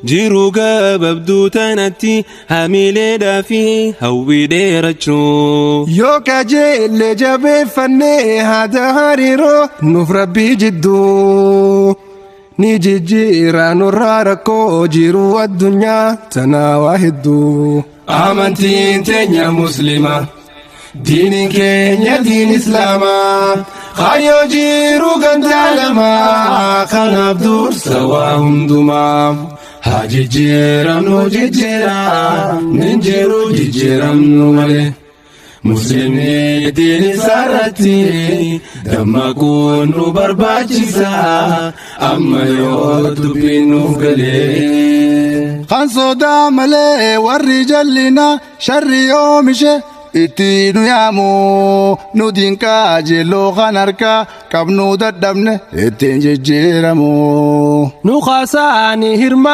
Jiruu gabaabduu tanatti hamileedhaa fi hawwii dheerachuu. Yoo kajeelle jabeeffannee haada hariiroo nuuf rabbii jidduu. Ni jijjiira nurraa rakkoo jiruu addunyaa tanaa waa hedduu. Amantiin teenya Muslima. Diiniin keenya diin Islaamaa. Kaayyoo jiruu gandaa lamaa. Kanaaf dursa waa hundumaa. Haa jijjiiramnu jijjiiraa. Nin jiru jijjiiramnu malee. Muslimni diin isaarratti dammaquun nu barbaachisa. Amma yoo dubbiin nuuf galee. Kan sodaa malee warri jallina sharri oomishe itti nu yaamu nu dinqaa jeelloo kan harkaa qabnu dadhabne ittiin jijjiiramu. Nu kaasaani hirmaan.